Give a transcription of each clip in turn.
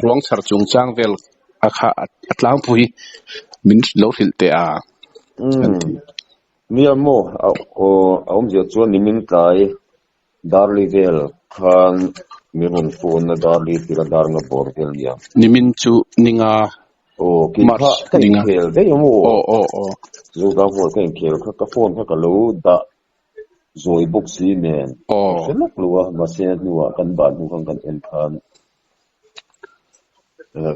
Ruang chhar chungchang vel a kha a tlangpui min lo hrilh teh a kan ti. Nia maw a awmzia chuan nimin tlai Darli vel khan min rawn phone a Darli tira dar nga bawr vel nia. Nimin chu ninga Aw kei kha March ka ninga. inkhel daih a maw? Aw aw aw. Zoram hall ka inkhel kha ka phone kha ka lo dah zawi bawk si nen ka Aw. hre lawk lo a mahse a hnuah kan ban hnu khan kan en khan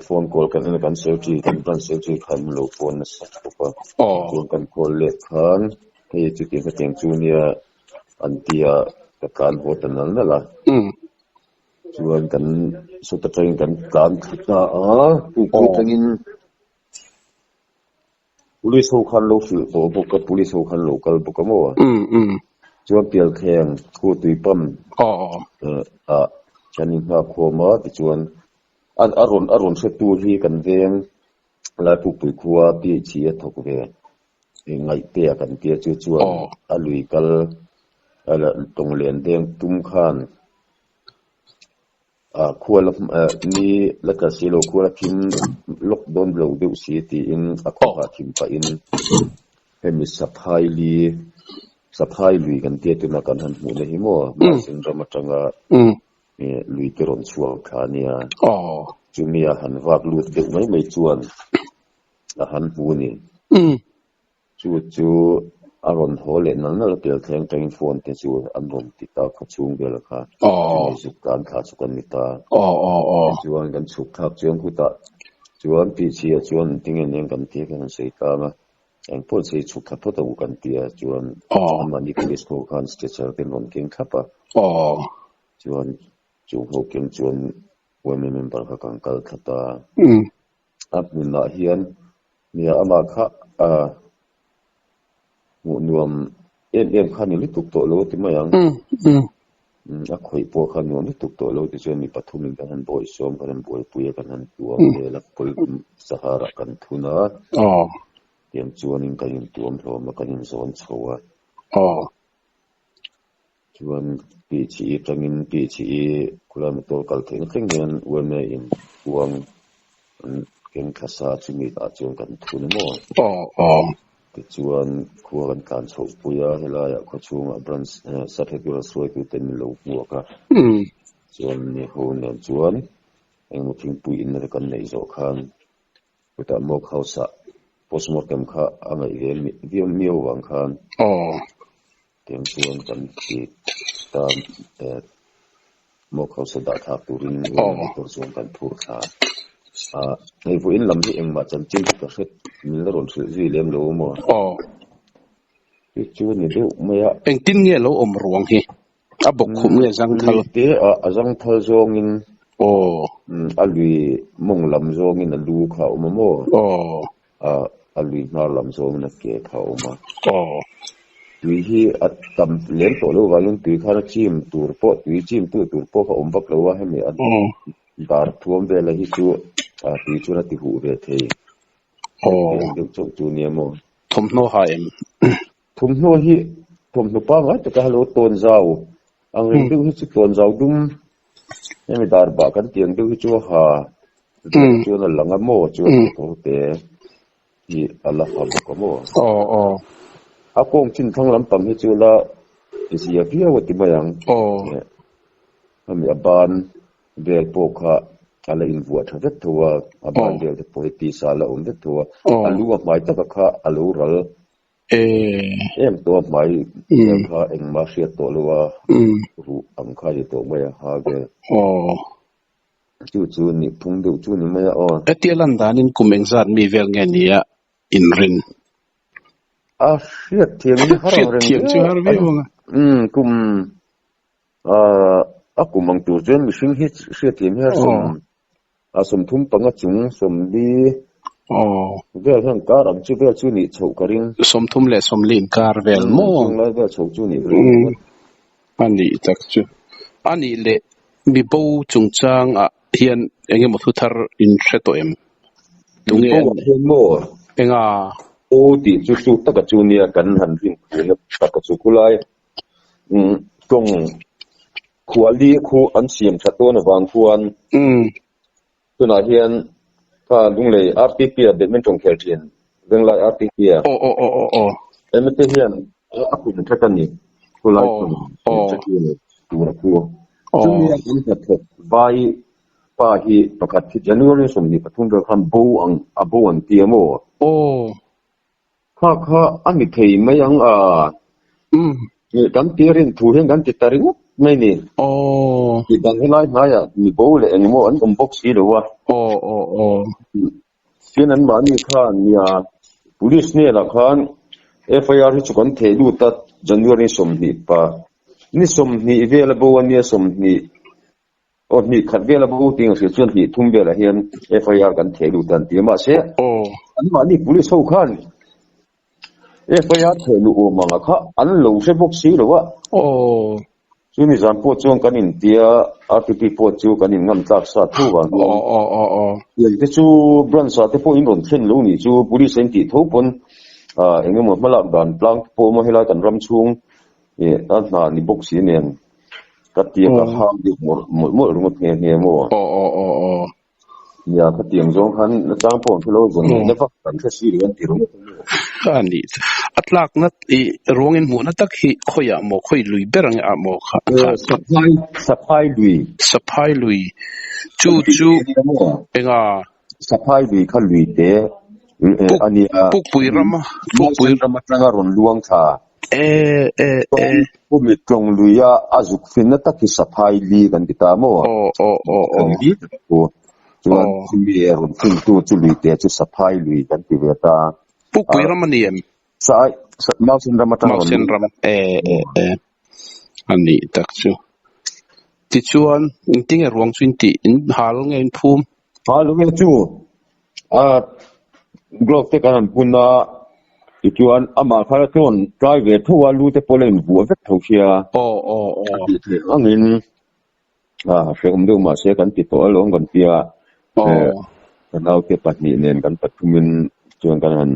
phone call kan en a kan secretary kan branch secretary khan min lo phone nasa bawk a Aw. chuan kan call let khan hei chutiang khatiang chu nia an tia ka tlan haw ta nal nal a. Chuan kan sawt atangin kan tlan thla ta a, pukpui Aw. atangin Police ho khan lo hrilh tawh bawk a, police ho khan lo kal bawk a maw? Chuan Pialthleng khu tui pump ah kan inghak khawm a, tichuan a rawn a rawn hretu hi kan veng Laipukpui khua PHE a thawk ve ngaihte a kan tia chu chuan a lui kal tawng len deng tum khan Khual ni la tla si lo, khual a thim lawk dawn lo deuh si tiin a khawhah thim pahin hemi Saphai li, Saphai lui kan tia tuna kan han hmuhna hi maw Mahsin ram atanga lui te rawn chhuak thla a nia. Chumi a han vak lut deuh mai mai chuan a han hmu a ni. Chu chu a rawn haw leh nal nal a tel thleng tangin phone te chu an rawn ti ta khaw chhung vel kha chumi zuk tan thla chu kan ni ta. Tichuan kan chhuk thlak chuan khutah chuan Pichhia chuan engtin nge kan ti kan han sawi tlang a, engpawh che i chhuk thla phawt ang u kan ti a, chuan anmahni police ho khan stretcher te an rawn keng thlap a, chuan chung ho keng chuan yma member kha kan kal thla ta. A hmunah hian nia amah kha a hmuh nuam em em kha ni lutuk tawh lo a ti mai ang. A khawih pawh kha nuam lutuk tawh lo tichuan mi pathumin kan han bawihsawm kan han buaipui a kan han tuam vel a sahara kan thun a tiang chuanin kan intuam hlawm a kan inzawn chho a. Chuan PHE atangin PHE khulai motor kal theihna thleng hian UMA in kuang an keng thla sa chumi ah chuan kan thun a maw? Tichuan khua kan tlan chhoh pui a, helaiah khaw chhungah branch Sub-Headquarters hruaitute min lo hmuak a. Chuan ni ho nen chuan engemaw thingpui inna te kan neih zawh khan Chutah Mock House-ah postmortem kha a ngaih ve viau miau vang khan tiang chuan kan ti ta Mock House-a dah thlak turin motor chuan kan phur thla a. Hei vawiin lam hi engmah chanchin hi ka hre min la rawn hrilh zui lem lo maw? Chu chu a ni deuh mai a. Engtin nge lo awm ruang hi? A bawk khum nge zangthal? Lui te ah a zangthal zawngin a lui mawng lam zawngin a lu kha a awm a maw? A lui hnar lam zawngin a ke kha a awm a. Tui hi a tam lem tawh lo vangin tui khan a chim tur pawh tui chim tu tur pawh kha a awm vak lo a, hemi a dar thuam vela hi chu tui chuan a ti huh ve thei. Hetiang deuh chauh chu nia maw? Thawmhnaw ha em? Thawmhnaw hi thawmhnaw pangngai taka hello tawn zau ang reng deuh hi chu tawn zau dum hemi dar bah kan tih ang deuh hi chu a ha vel chuan a lang a maw chuan kekawr te hi a la ha bawk a maw. A kawng chin thlang lampang hi chu la zia viau a ti mai ang. Hemi a ban vel pawh kha a la invuah tha vek tho a, a ban vel te pawh hi tisa a la awm vek tho a, a lu a hmai taka kha a lo ral Em tawh a hmai vel kha engmah hriat tawh lo a, ruh ang kha ni tawh mai a ha vel. Chu chu nih phung deuh chu ni mai a aw. Hetia lan danin kum engzat mi vel nge nia inrin? A hriat thiam hi har ang reng Hriat thiam chu har viau ang a. Umm kum a kum ang tur chuan mihring hi hriat thiam hi a sawm A 35 chung 40 vel hian kar ang chu vel chu nih chhoh ka ring. 30 leh 40 inkar vel maw? Chung lai vel chhoh chu nih ka ring ringawt. A nih tak chu. A nih leh mibo chungchang ah hian eng emaw thu thar in hre tawh em? Tunge Mibo ah hian maw? Enga? Aw tih chu chu taka chu nia kan han rin phuina taka chu khulai tawng Khuali khu an siam tha tawn avang khuan Tunah hian kha Lunglei RTP a badminton khel thin, Venglai RTP a. Aw aw aw aw aw. Hemi te hian a kum that a ni, khulai kum that hi a ni tur a khu. Chumi a an hnathawk vai pa hi pakhat hi January 23 vel khan bo ang a bo an ti a maw? Aw. Kha kha a ni thei mai ang a. Kan ti rin thu hian kan ti ta ringawt mai ni. Tih dan helai hnaiah mi bo leh engemaw an awm bawk si lo a. Tin anmahni khan nia Police hnenah khan FIR hi chu kan theh lut a January 20 pa ni 20 vel a bo a nia 20 Aw hnih khat vel a bo tih ang hriat chuan hnih thum velah hian FIR kan theh lut a an ti a mahse anmahni police ho khan FIR theh luh awm ang a kha an lo hre bawk si lo a. Chu ni zan pawh chuan kan intia RTP pawh chu kan in ngam tlak sa tho vang hian tiang te chu branch ah te pawh in rawn thlen lo nih chu police a in tih tho pawn eng emaw hmalak dan tlang te pawh awm a helai kan ram chhung a hna ni bawk si nen. Ka tia ka hang deuh mawlh mawlh mawlh ringawt nghe nghe maw? Aw aw aw aw. Nia ka tiang zawng khan na chang pawh an hre lo zawn leh na vak kan hre si lo an ti ringawt a maw? A ni a tlakna i ruangin hmuhna tak hi khawiah maw khawi lui ber ang ah maw kha kha Saphai Saphai lui. Saphai lui chu chu enga Saphai lui kha lui te a nia. Pukpui rama Pukpui ram atanga rawn luang thla. E e e. Pumi tlawng lui a a zuk finna tak hi Saphai li kan ti ta maw? Aw aw aw aw. Li tak chu. Chuan chumi a rawn fintu chu lui te chu Saphai lui kan ti ve ta. Pukpui ram a ni em? Sai Mausen ram atanga rawn Mausen ram e e e. A nih tak chu. Tichuan engtinge ruang chu in tih in hal nge in phum? Hal nge chu a glove te kan han bun a tichuan amah kha chuan tlai ve tho a lu te pawh la invuah vek tho sia. Aw aw aw. A tih theih angin a hrehawm deuh mahse kan ti tawh alawm kan tia ka naute pahnih nen kan pathumin chuan kan han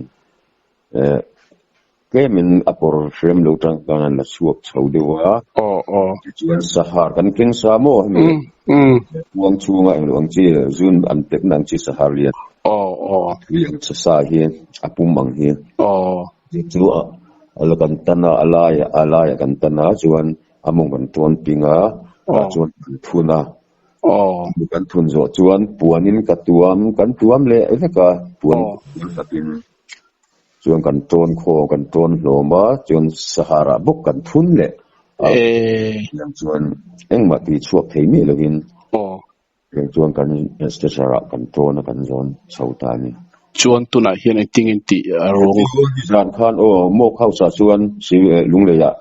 Tlemin a kawr hrem lo tang khan a la chhuak chho deuh a. Aw aw. Tichuan sahar kan keng sa maw hemi kuang chhunga englo ang chi zun an pekna ang chi sahar lian. Aw aw. Tui ang cha sa hi a pum ang hi. Aw. Chu chu a la kan tan a a lai a lai ah kan tan a chuan a mawng kan tawn ping a tah chuan kan thun a. Aw. Kan thun zawh chuan puanin ka tuam kan tuam leh vek a puan takin. Chuan kan tawn khaw kan tawn hlawm a, chuan Sahara bawk kan thun leh a, tiang chuan engmah tih chhuak thei miah lovin tiang chuan kan stretcher ah kan tawn a kan zawn chho ta a ni. Chuan tunah hian engtin in tih a ruang? Nizan khan aw Mock House ah chuan Lunglei ah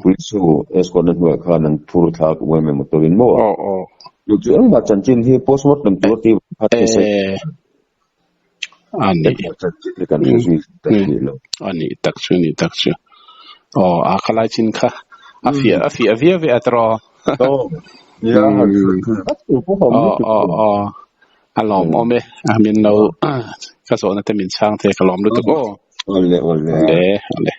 Police ho escort na hnuaiah khan an phur thlak uai mai motor in maw? Chu engmah chanchin hi postmortem tur a tih kha thei A ni. A ni tak chu ni tak chu. Aw a khalai chin kha a fiah a fiah viau ve a tiraw. Aw aw aw a lawmawm e a min lo ka zawhna te min chhang thei ka lawm lutuk aw. Awle awle. Awle awle.